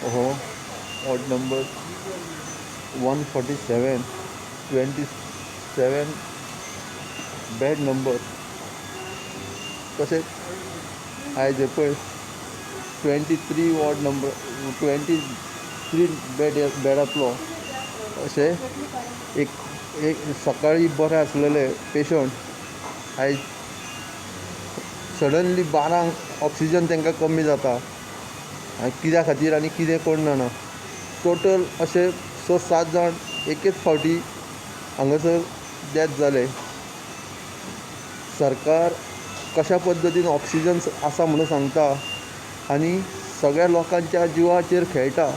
हो ward number 147, 27 bed number. तशेंच आयज पळय 23 वॉर्ड नंबर, 23 बेडांतलो अशें एक एक सकाळी बरें आसलेले पेशंट आयज सडनली 12क ऑक्सिजन तांकां कमी जाता आनी कित्या खातीर आनी कितें कोण जाणा. टोटल अशे 6-7 जाण एकेच फावटी हांगासर डॅथ जाले. सरकार कशा पद्दतीन ऑक्सिजन आसा म्हणून सांगता आनी सगळ्या लोकांच्या जिवाचेर खेळटा.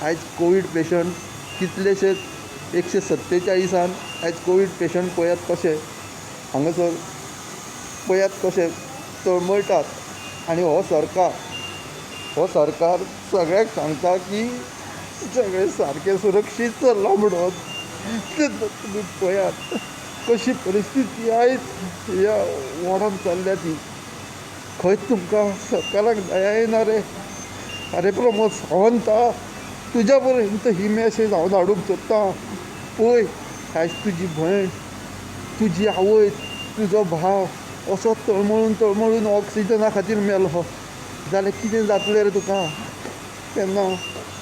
आयज कोवीड पेशंट कितलेशेच 147 आयज कोवीड पेशंट पळयात कशे हांगासर पळयात कशे तळमळटात. आनी हो सरकार सगळ्यांक सांगता की सगळें सारकें सुरक्षीत चल्लां म्हणून. तुमी पळयात कशी परिस्थिती आयज ह्या वॉर्डान चल्ल्या ती. खंयच तुमकां सरकाराक दया येना रे. अरे प्रमोद सावंता, तुज्या पर्यंत ही मॅसेज हांव धाडूंक सोदतां. पळय आयज तुजी भयण, तुजी आवय, तुजो भाव असो तळमळून तळमळून ऑक्सिजना खातीर मेलो जाल्यार कितें जातलें रे तुका तेन्ना.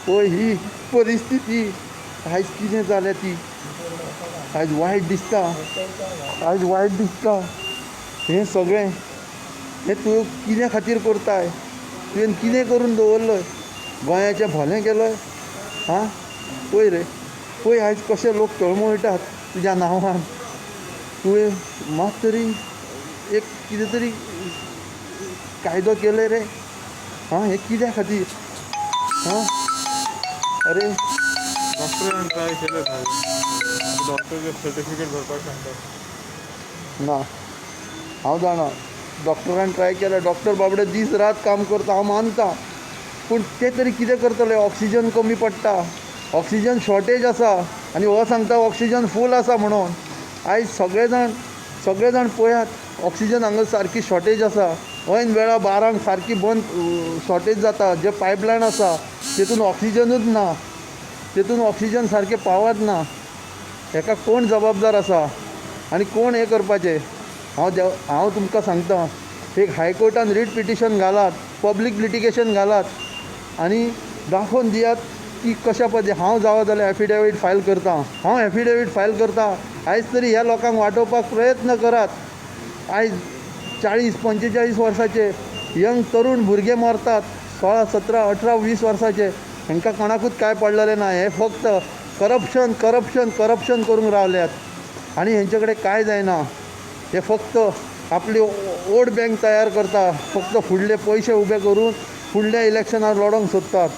पळय ही परिस्थिती आयज कितें जाल्या ती. आयज वायट दिसता, आयज वायट दिसता हें सगळें. हें तूं कित्या खातीर करताय? तुवें कितें करून दवरलय? गोंयाचें भलें केलंय? आं, पळय रे, पळय आयज कशे लोक तळमळटात तुज्या नांवान. तुवें मात तरी एक कितें तरी कायदो केले रे. आं, हें कित्या खातीर? आं, अरे डॉक्टरान ट्राय केलें, डॉक्टर सर्टिफिकेट भरपाक सांगता. ना, हांव जाणा डॉक्टरान ट्राय केलें. डॉक्टर बाबडे दीस रात काम करता, हांव मानता. पूण ते तरी कितें करतले? ऑक्सिजन कमी पडटा, ऑक्सिजन शॉर्टेज आसा आनी हो सांगता ऑक्सिजन फूल आसा म्हणून. आयज सगळे जाण पळयात ऑक्सिजन हांगा सारकी शॉर्टेज आसा. ऐन वेळा 12क सारकी बंद शॉर्टेज जाता. जे पायपलायन आसा तेतून ऑक्सिजनूच ना, तेतून ऑक्सिजन सारकें पावत ना. हेका कोण जबाबदार आसा आनी कोण हें करपाचें? हांव तुमकां सांगता, एक हायकोर्टान रीट पिटिशन घालात, पब्लीक लिटिगेशन घालात आनी दाखोवन दियात की कशा पद्दतीन. हांव जावं जाल्यार एफिडेवीट फायल करता, हांव एफिडेवीट फायल करता. आयज तरी ह्या लोकांक वाटोवपाक प्रयत्न करात. आयज 40-45 वर्साचे यंग तरुण भुरगे मरतात, 16, 17, 18, 20 वर्साचे. हांकां कोणाकूच कांय पडलेलें ना. हे फक्त करप्शन करप्शन करप्शन करूंक रावल्यात आनी हेंचे कडेन कांय जायना. हे फक्त आपली वोट बँक तयार करता, फक्त फुडले पयशे उबे करून फुडल्या इलेक्शनाक लडोंक सोदतात.